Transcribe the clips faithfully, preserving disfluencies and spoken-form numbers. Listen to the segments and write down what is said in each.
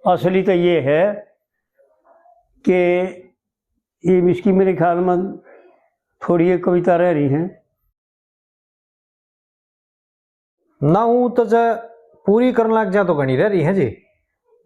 असली तो ये है कि ये इसकी मेरे ख्याल में थोड़ी एक कविता रह रही है। ना हूँ तो जे पूरी करन लाग जा तो घणी रह रही है जी।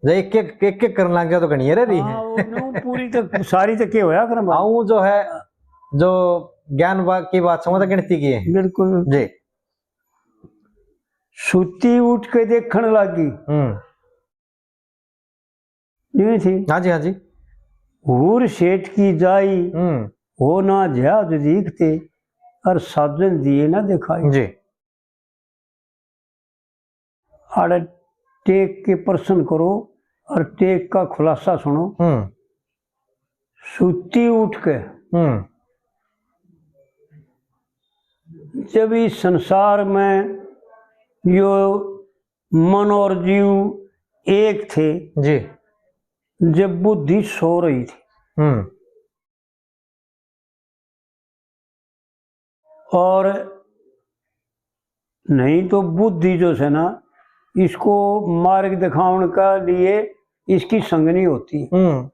जे एक एक, एक एक करन लाग जा तो घणी रह रही है। हाँ, वो न्यू पूरी तो सारी तो के होया करम। हाँ, वो जो है, जो ज्ञान बा-, की बात समझ गिनती की है। बिल्कुल। जी। सुती उठ के देखण लागी। हम्म। नहीं थी? हाँ जी, हाँ जी। हूर सेठ की जाई, हम्म। हो ना जहाज दीखते, और साजन दिए ना दिखाई। जी। आड़े टेक के प्रश्न करो और टेक का खुलासा सुनो। हम्म। सुती उठ के हम्म। जब इस संसार में यो मन और जीव एक थे, जी। जब बुद्धि सो रही थी। हम्म। और नहीं तो बुद्धि जो है ना, इसको मार्ग दिखावन के लिए इसकी संगनी होती है। हम्म।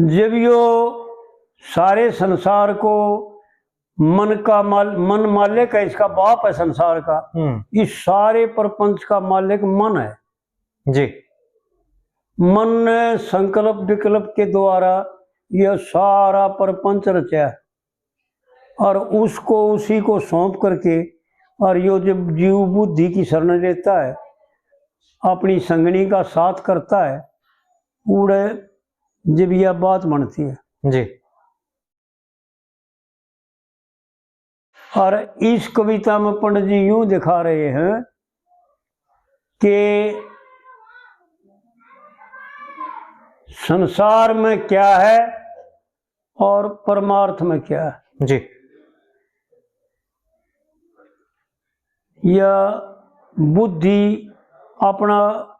जब यो सारे संसार को मन का माल-, मन मालिक है, इसका बाप है संसार का, हम्म। इस सारे प्रपंच का मालिक मन है। जी। मन ने संकल्प विकल्प के द्वारा यह सारा प्रपंच रचा है और उसको, उसी को सौंप करके, और यो जब जीव बुद्धि की शरण लेता है, अपनी संगनी का साथ करता है, उड़े जब यह बात बनती है। जी। और इस कविता में पंडित जी यूं दिखा रहे हैं कि संसार में क्या है और परमार्थ में क्या है। जी। या बुद्धि अपना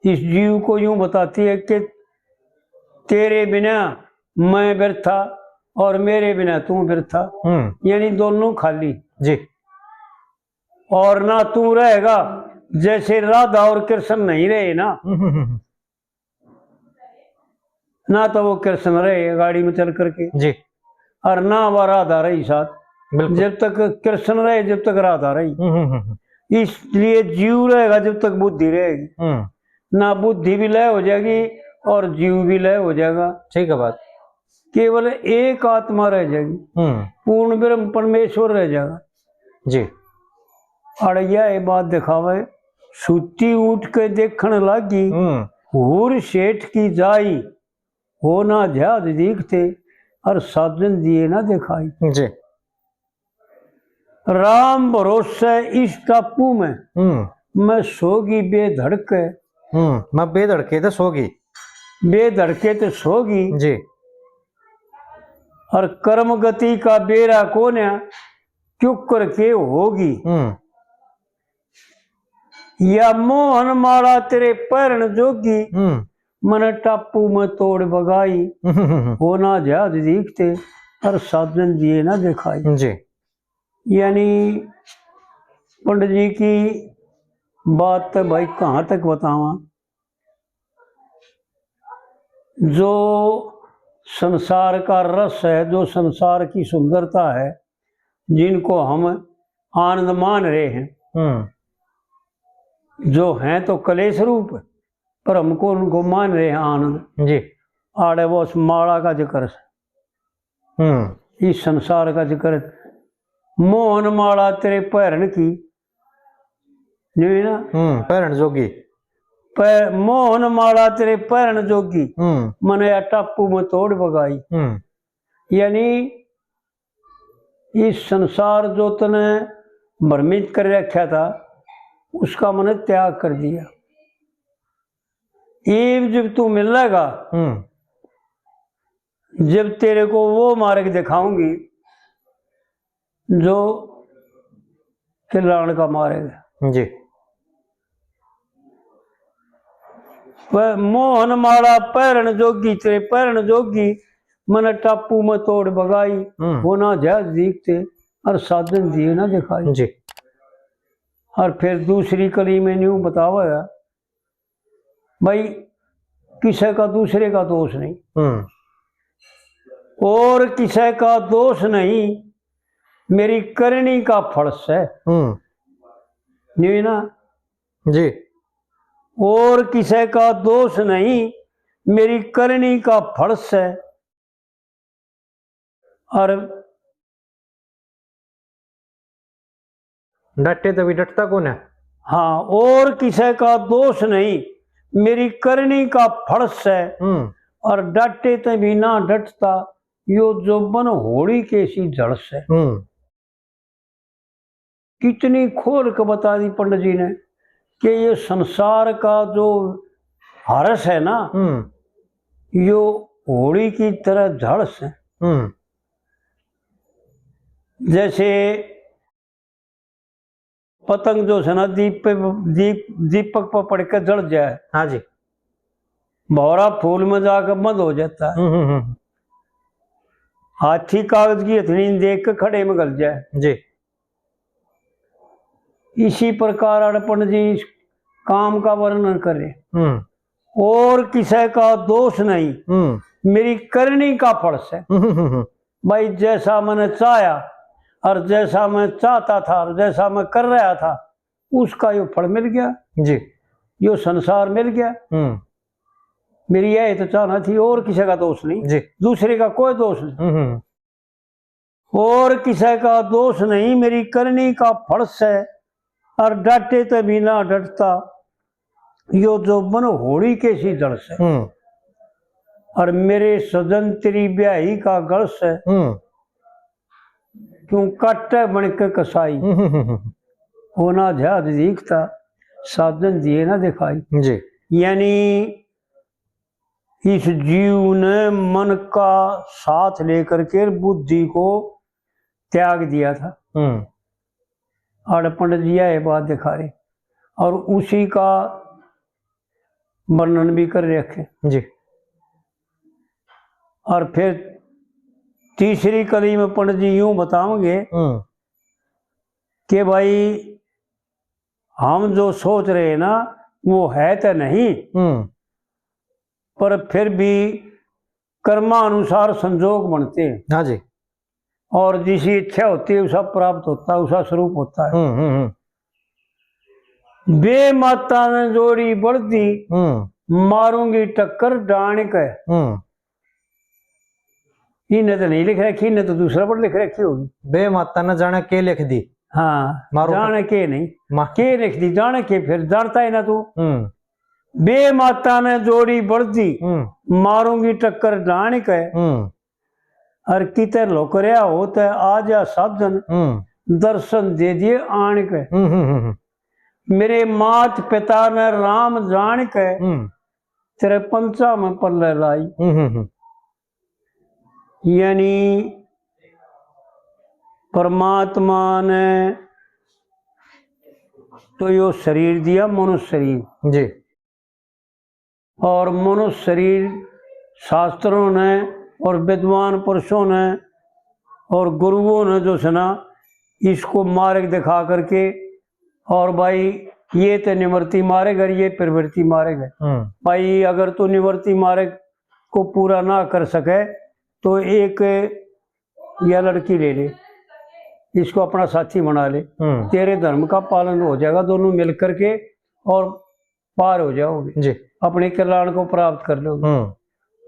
इस जीव को यूं बताती है कि तेरे बिना मैं व्यर्था और मेरे बिना तू व्यर्था, हम्म। यानी दोनों खाली। जी। और ना तू रहेगा, जैसे राधा और कृष्ण नहीं रहे ना, हम्म, हम्म, हम्म। ना तो वो कृष्ण रहे गाड़ी में चल करके, जी। और ना वो राधा रही साथ। बिल्कुल। जब तक कृष्ण रहे, जब तक राधा रही। हम्म, हम्म, हम्म। इसलिए जीव रहेगा जब तक बुद्धि रहेगी। हम्म। ना बुद्धि भी लय हो जाएगी और जीव भी लय हो जाएगा। ठीक है बात। केवल एक आत्मा रह जाएगी, हम्म। पूर्ण ब्रह्म परमेश्वर रह जाएगा। जी। अड़ैया ये बात दिखावे, सुती उठ के देखण लागी, हम्म। हूर सेठ की जाई, हो ना जहाज दीखते, और साजन दिए ना दिखाई। जी। राम भरोसे इस टापू में, हम्म। मैं सोगी बेधड़के। हम्म, मैं बेधड़के तो सोगी। बेधड़के तो सोगी। जी। और कर्म गति का बेरा कोन्या, क्यों करके होगी। हम्म। या मोहन माला तेरे पैरण जोगी, हम्म। मन टापू में तोड़ बगाई। हम्म। हो ना जहाज दीखते, और साजन दिए ना दिखाई। जी। यानी पंडित जी की बात तो भाई कहाँ तक बतावां, जो संसार का रस है, जो संसार की सुंदरता है, जिनको हम आनंद मान रहे हैं, हम्म। जो हैं तो कलेश रूप, पर हमको उनको मान रहे हैं आनंद। जी। आड़े वो उस माला का जिक्र है। हम्म। इस संसार का जिक्र, मोहन माला तेरे पैरण की, नहीं ना? हम्म, पैरण जोगी। पै-, मोहन माला तेरे पैरण जोगी, हम्म। मने या टापू में तोड़ बगाई। हम्म। यानी इस संसार जो तने भ्रमित कर रखा था, उसका मने त्याग कर दिया। इब जब तू मिलेगा, हम्म। जब तेरे को वो मार्ग दिखाऊंगी जो कल्याण का मार्ग है। जी। प-, मोहन माला पैरण जोगी, तेरे पैरण जोगी, मन टापू में तोड़ बगाई, हम्म। होना जहाज दीखते, और साधन दिए ना दिखाई। जी। और फिर दूसरी कली में न्यू बतावा है, भाई, किसी का दूसरे का दोष नहीं। हम्म। और किसी का दोष नहीं, मेरी करनी का फल से। हम्म। नहीं ना? जी। और किसी का दोष नहीं, मेरी करनी का फल से। और डांटे तभी डटता कौन है? हाँ, और किसी का दोष नहीं, मेरी करनी का फल से। हम्म। और डांटे ते भी ना डटता, यो जोबन होली के सी जल से। हम्म। कितनी खोल के बता दी पंडित जी ने कि ये संसार का जो हर्ष है ना, हम्म। यो होली की तरह झड़स है। हम्म। जैसे पतंग जो है ना, दीप पे, दीप, दीपक पर पड़ के जल जाए। हाँ जी। भौरा फूल में जाकर बंद हो जाता है। हम्म, हम्म, हम्म। हाथी कागज की हथनी देख के खड़े में गल जाए। जी। इसी प्रकार अड़पण जी इस काम का वर्णन करे। हम्म। और किसी का दोष नहीं, हम्म। मेरी करनी का फल से। हम्म, हम्म, हम्म। भाई, जैसा मैंने चाहा और जैसा मैं चाहता था और जैसा मैं कर रहा था, उसका यो फल मिल गया। जी। यो संसार मिल गया। हम्म। मेरी यह तो चाहना थी, और किसी का दोष नहीं। जी। दूसरे का कोई दोष नहीं। हम्म, हम्म। और किसी का दोष नहीं, मेरी करनी का फल से। और डांटे ते भी ना डटता, यो जोबन होली के सी जल से। हम्म। और मेरे सजन तेरी ब्याही का गल से। हम्म। क्यों काटे बन के कसाई। हम्म, हम्म, हम्म। होना जहाज दीखता, साजन दिए ना दिखाई। जी। यानी इस जीव ने मन का साथ लेकर के बुद्धि को त्याग दिया था। हम्म। और पंडित जी ये बात दिखा रहे और उसी का वर्णन भी कर रखे। जी। और फिर तीसरी कली में पंडित जी यूं बताओगे हम्म। कि भाई, हम जो सोच रहे हैं ना, वो है तो नहीं, हम्म। पर फिर भी कर्मानुसार संजोग बनते हैं। हाँ जी। और जिसी इच्छा होती है, उसा प्राप्त होता है, उसा स्वरूप होता है। हम्म, हम्म, हम्म। बे माता ने जोड़ी बढ़ती, हम्म। मारूंगी टक्कर डाण के। हम्म। इन्हें तो नहीं लिख रखी, इन्हें तो दूसरा पर लिख रखी होगी। बे माता ने जाने के लिख दी। हाँ, मारूं जाने के नहीं, मा- के लिख दी, जाने के फिर जानता है ना तू। हम्म। बे माता ने जोड़ी बढ़ती, हम्म। मारूंगी टक्कर डाण के। हम्म। और किते लुक रहा हो ते आ जा साजन, हम्म। दर्शन दे दिए आण के। हम्म, हम्म, हम्म, हम्म। मेरे मात पिता ने राम जान के, हम्म। तेरे पंचा में पल्ले लाई। हम्म, हम्म, हम्म। यानी परमात्मा ने तो यो शरीर दिया, मनुष्य शरीर। जी। और मनुष्य शरीर शास्त्रों ने और विद्वान पुरुषों ने और गुरुओं ने जो है ना, इसको मार्ग दिखा करके, और भाई, ये तो निवृत्ति मार्ग है, ये प्रवृत्ति मार्ग है। हम्म। भाई, अगर तू निवृत्ति मार्ग को पूरा ना कर सके तो एक या लड़की ले ले, इसको अपना साथी बना ले, हम्म। तेरे धर्म का पालन हो जाएगा, दोनों मिल करके और पार हो जाओगे, जी। अपने कल्याण को प्राप्त कर लोगे हम्म।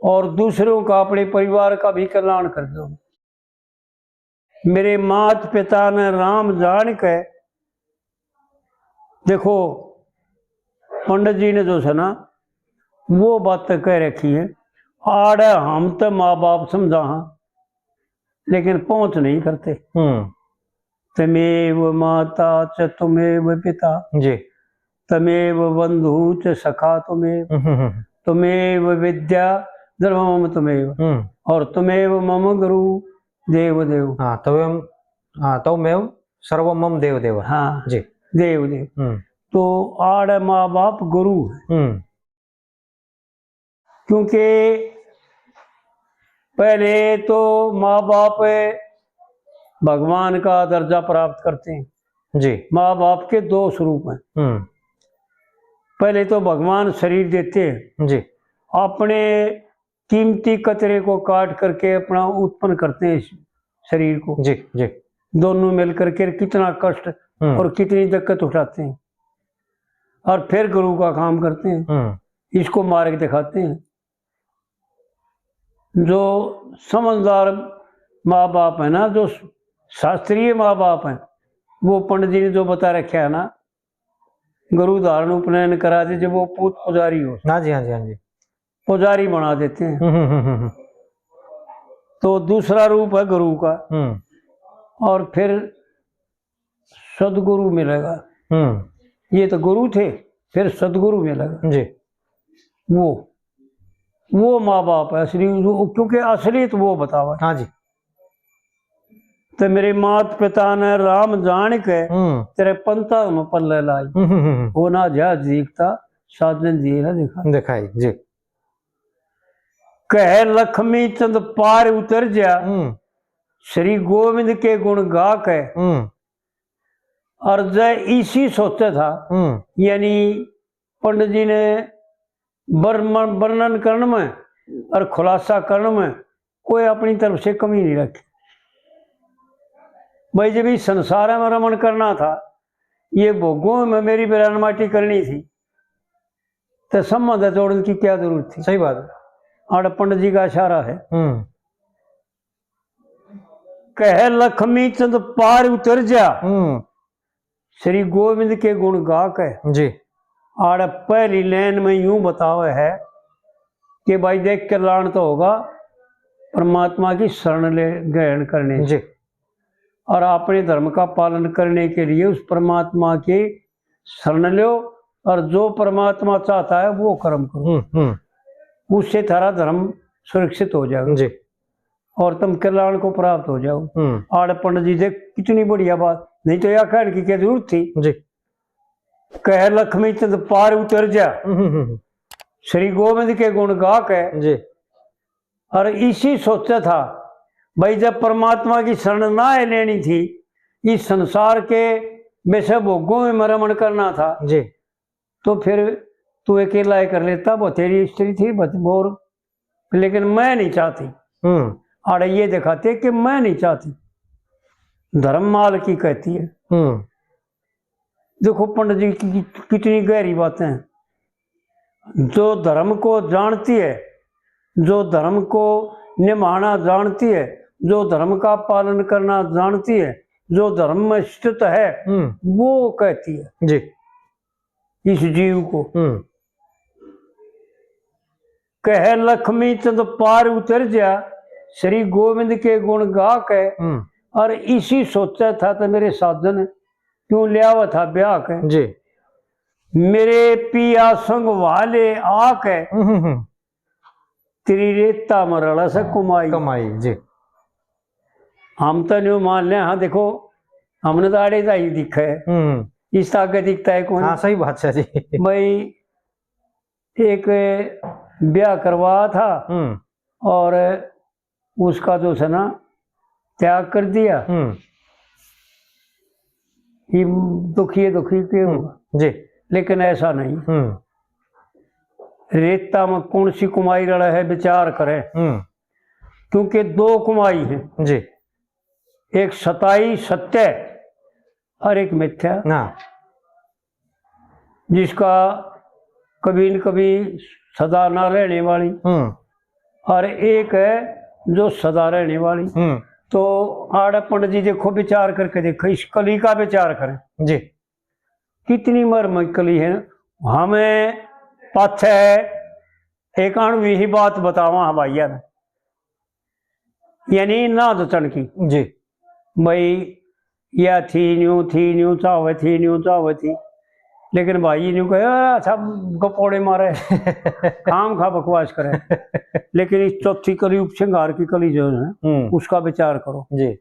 और दूसरों का, अपने परिवार का भी कल्याण कर दोगे। मेरे मात पिता ने राम जान के, देखो, पंडित जी ने जो है ना, वो बातें कह रखी है। आड़े हम तो माँ बाप समझा हाँ, लेकिन पहुंच नहीं करते। हम्म। तमेव माता च तमेव पिता, जी। तमेव बंधु च सखा तमेव, हम्म, हम्म, हम्म। तमेव विद्या द्रवम तमेव, हम्म। और तमेव मम गुरु देव देव। हाँ, तमेव, हाँ, तमेव सर्व मम देव देव। हाँ, जी। देव देव। हम्म। तो आड़ माँ बाप गुरु है। हम्म। क्योंकि पहले तो माँ बाप भगवान का दर्जा प्राप्त करते हैं। जी। माँ बाप के दो स्वरूप हैं। हम्म। पहले तो भगवान शरीर देते हैं, जी। अपने कीमती कतरे को काट करके अपना उत्पन्न करते हैं इस शरीर को। जी, जी। दोनों मिल करके कितना कष्ट हम्म। और कितनी दिक्कत उठाते हैं, और फिर गुरु का काम करते हैं, हम्म। इसको मार्ग दिखाते हैं। जो समझदार माँ बाप है ना, जो शास्त्रीय माँ बाप हैं, वो पंडित जी ने जो बता रखा है ना, गुरु धारण उपनयन करा दे, जब वो पूत पुजारी हो, हाँ जी, हाँ जी, हाँ जी। पुजारी बना देते हैं। हम्म, हम्म, हम्म, हम्म। तो दूसरा रूप है गुरु का, हम्म। और फिर सदगुरु मिलेगा। हम्म। ये तो गुरु थे, फिर सदगुरु मिलेगा। जी। वो, वो माँ बाप है असली, वो, क्योंकि असलियत वो बतावा। हाँ जी। तो मेरे मात पिता ने राम जान के हम्म। तेरे पंथा में पल्ले लाई। हम्म, हम्म, हम्म। वो ना जहाज दीखता, साजन जी ने दिखा। दिखाई, जी। कह लक्ष्मी चंद पार उतर जा, हम्म। श्री गोविंद के गुण गा के। हम्म। और जय इसी सोचे था, हम्म। यानी पंडित जी ने वर्णन, वर्णन करण में और खुलासा करण में कोई अपनी तरफ से कमी नहीं रखी। भाई, जब इस संसार में रमण करना था, ये भोगों में मेरी बिरानमाटी करनी थी, तो संबंध जोड़ने की क्या जरूरत थी? सही बात है। आड़ पंडित जी का इशारा है। हम्म। कह लक्ष्मी चंद पार उतर जा, हम्म। श्री गोविंद के गुण गा के। जी। आड़ पहली लाइन में यूं बतावे है कि भाई देख, कल्याण तो होगा परमात्मा की शरण ले, ग्रहण करने से। जी। और अपने धर्म का पालन करने के लिए उस परमात्मा की शरण लो, और जो परमात्मा चाहता है वो कर्म करो, हम्म, हम्म। उससे थारा धर्म सुरक्षित हो जाएगा। जी। और तुम कल्याण को प्राप्त हो जाओ। हम्म। आड़ पंडित जी देख, कितनी बढ़िया बात, नहीं तो यह कहने की क्या जरूरत थी? जी। कह लक्ष्मी चंद पार उतर जा, हम्म, हम्म, हम्म। श्री गोविंद के गुण गा के। जी। और इसी सोचा था भाई, जब परमात्मा की शरण ना है लेनी थी, इस संसार के वैसे भोगों में रमण करना था, जी। तो फिर तू अकेला ही कर लेता, वो तेरी स्त्री थी, बत-, और, लेकिन मैं नहीं चाहती। हम्म। आड़े ये दिखाते कि मैं नहीं चाहती, धर्म माल की कहती है। हम्म। देखो पंडित जी की कितनी गहरी बातें हैं। जो धर्म को जानती है, जो धर्म को निभाना जानती है, जो धर्म का पालन करना जानती है, जो धर्म में स्थित है, हम्म। वो कहती है जी। इस जीव को। हम्म। कह लक्ष्मी चंद पार उतर जा, श्री गोविंद के गुण गा के। हम्म। और इसी सोचा था तो मेरे साजन क्यों ल्यावा था ब्याह के। जी। मेरे पिया संग वाले आके। हम्म, हम्म, हम्म। तेरी रेता में रला से कुमाई। कमाई, जी। हम तो न्यू मान लें, हाँ, देखो, हमने तो आड़े जा ही दिखा है। हम्म। इस आगे दिखता है कौन? हाँ, सही बात है जी। भाई, एक ब्याह करवा था हम्म। और उसका जो है ना, त्याग कर दिया। हम्म। ये दुखी है, दुखी के हम्म। होगा? जी। लेकिन ऐसा नहीं। हम्म। रेता में कौन सी कुमाई रला है, विचार करें। हम्म। क्योंकि दो कुमाई हैं। जी। एक सताई सत्य और एक मिथ्या। हाँ। जिसका कभी न कभी सदा ना रहने वाली, हम्म। और एक है जो सदा रहने वाली। हम्म। तो आड़े पंडित जी देखो, विचार करके देखो, इस कली का विचार करें जी। कितनी मरमय कली है। हमें पाछे एक अणवी ही बात बतावा हाँ भाइया ने, यानी ना जचन की। जी। भाई, या थी न्यू, थी न्यू, चावे थी न्यू, चावे थी। लेकिन भाई न्यू कहे, "अरे, सब गपोड़े मारे, खाम खा बकवास करे।" लेकिन इस चौथी कली, उपसंहार की कली जो है, हम्म। उसका विचार करो। जी।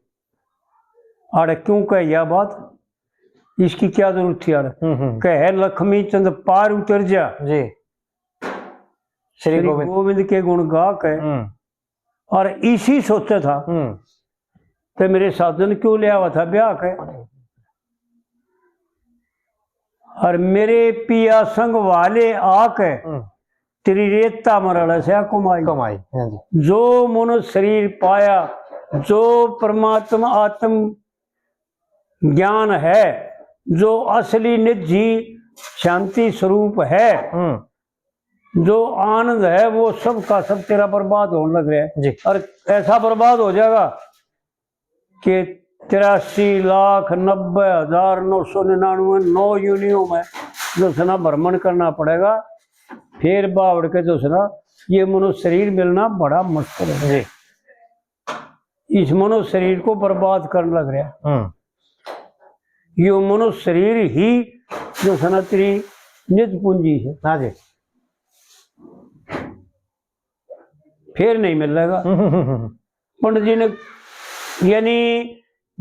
आड़े क्यों कह यह बात, इसकी क्या जरूरत थी आड़े? हम्म, हम्म। कहे लक्ष्मी चंद पार उतर जा। जी। श्री श्री गोविंद। गोविंद के गुण गा के। हम्म। और इसी सोचा था हम्म। कि मेरे साजन क्यों ले आवा था ब्याह के। और मेरे पिया संग वाले आके हम्म। तेरी रेता मरल से कमाई। कमाई, हाँ जी। जो मनुष्य शरीर पाया, जो परमात्मा आत्म ज्ञान है, जो असली निजी शांति स्वरूप है, हम्म। जो आनंद है, वो सब का सब तेरा बर्बाद होने लग रहा है। जी। और ऐसा बर्बाद हो जाएगा कि तिरासी लाख नब्बे हजार नौ सौ निन्यानवे नौ योनियों में जो है ना भ्रमण करना पड़ेगा। फिर बावड़ के जो है ना ये मनुष्य शरीर मिलना बड़ा मुश्किल है। जी। इस मनुष्य शरीर को बर्बाद करने लग रहा। हम्म। यो मनुष्य शरीर ही जो है ना तेरी निज पूंजी है। हाँ जी। फिर नहीं मिलेगा। हम्म, हम्म, हम्म। पंडित जी ने यानी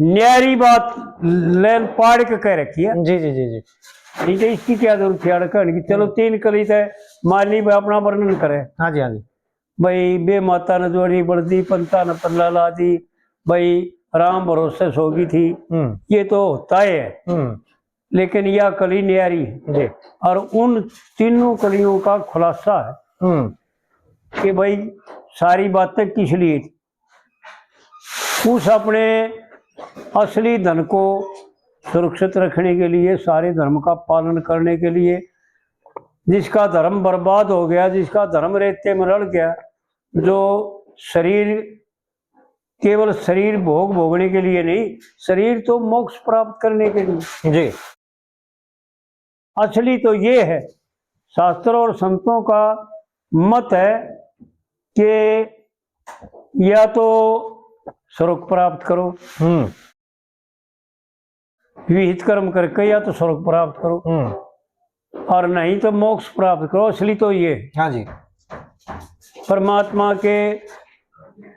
न्यारी बात लाइन पाड़ के कह रखी है। जी, जी, जी, जी। नहीं तो इसकी क्या जरूरत थी अड़कन की? चलो, हम्म। तीन कली तय माली भाई अपना वर्णन करे। हाँ जी, हाँ जी। भाई बे माता ने जोड़ी बड़ दी, पंता ने पल्ला ला दी, भाई राम भरोसे सोगी थी। हम्म। ये तो होता ही है। हम्म। लेकिन यह कली न्यारी है। जी। और उन तीनों कलियों का खुलासा है हम्म। कि भाई सारी बातें किस लिए थी। उस अपने असली धन को सुरक्षित रखने के लिए, सारे धर्म का पालन करने के लिए, जिसका धर्म बर्बाद हो गया, जिसका धर्म रेते में रल गया, जो शरीर, केवल शरीर भोग भोगने के लिए नहीं, शरीर तो मोक्ष प्राप्त करने के लिए। जी। असली तो ये है, शास्त्र और संतों का मत है कि या तो स्वर्ग प्राप्त करो, हम्म। विहित कर्म करके या तो स्वर्ग प्राप्त करो, हम्म। और नहीं तो मोक्ष प्राप्त करो। असली तो ये, हाँ जी। परमात्मा के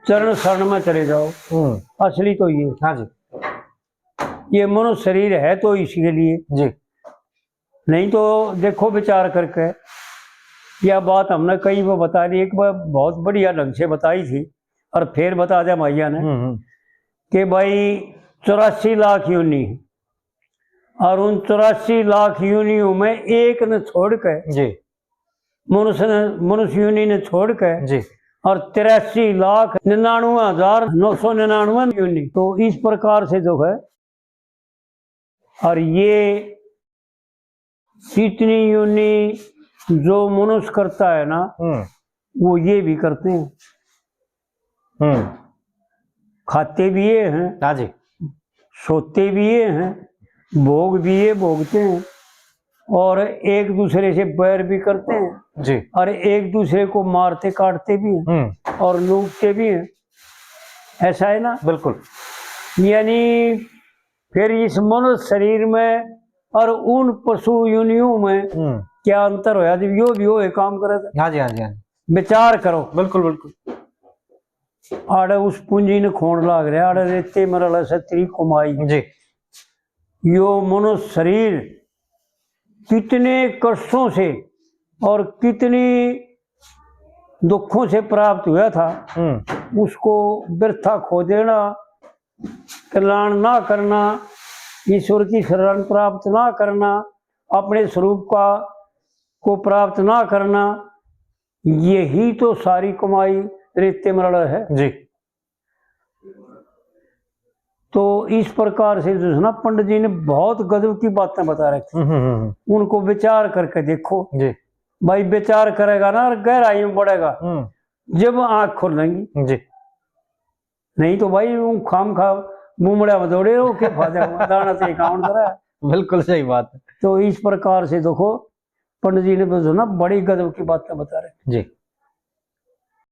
चरण शरण में चले जाओ। हम्म। असली तो ये, हाँ जी। ये मनुष्य शरीर है तो इसी के लिए। जी। नहीं तो देखो विचार करके, यह बात हमने कई बार बता दी, एक बार बहुत बढ़िया ढंग से बताई थी और फिर बता दिया भैया ने हम्म, हम्म। कि भाई चौरासी लाख योनि, और उन चौरासी लाख योनियों में एक ने छोड़ के, जी। मनुष्य ने, मनुष्य योनि ने छोड़ के, जी। और तिरासी लाख निन्यानवे हजार नौ सौ निन्यानवे योनि। तो इस प्रकार से जो है, और ये जितनी योनि जो मनुष्य करता है ना, हम्म। वो ये भी करते हैं। हम्म। खाते भी ये हैं, हाँ जी। सोते भी ये हैं, भोग भी ये भोगते हैं, और एक दूसरे से बैर भी करते हैं जी। और एक दूसरे को मारते काटते भी हैं हम्म। और लूटते भी हैं। ऐसा है ना? बिल्कुल। यानी फिर इस मनुष्य शरीर में और उन पशु योनियों में हम्म। क्या अंतर होया जब यो भी यो काम करे था? हाँ जी, हाँ जी, हाँ जी। विचार करो। बिल्कुल, बिल्कुल। आड़े उस पूंजी ने खोण लाग रहा, आड़े रेते मरल से तेरी कमाई। जी। यो मनुष्य शरीर कितने कष्टों से और कितनी दुखों से प्राप्त हुआ था, हम्म। उसको व्यर्था खो देना, कल्याण ना करना, ईश्वर की शरण प्राप्त ना करना, अपने स्वरूप का, को प्राप्त ना करना, यही तो सारी कमाई रेते मरल है। जी। तो इस प्रकार से जो है ना, पंडित जी ने बहुत गजब की बातें बता रखी। हम्म, हम्म, हम्म। उनको विचार करके देखो। जी। भाई विचार करेगा ना, और गहराई में बढ़ेगा, हम्म। जब आंख खोलेंगी। जी। नहीं तो भाई, वो खाम खा मुंह मड़ा में दौड़े रहो, क्या फायदा हुआ? दाना से काम करा। बिल्कुल सही बात है। तो इस प्रकार से देखो, पंडित जी ने तो जो ना, बड़ी गजब की बातें बता रहे। जी।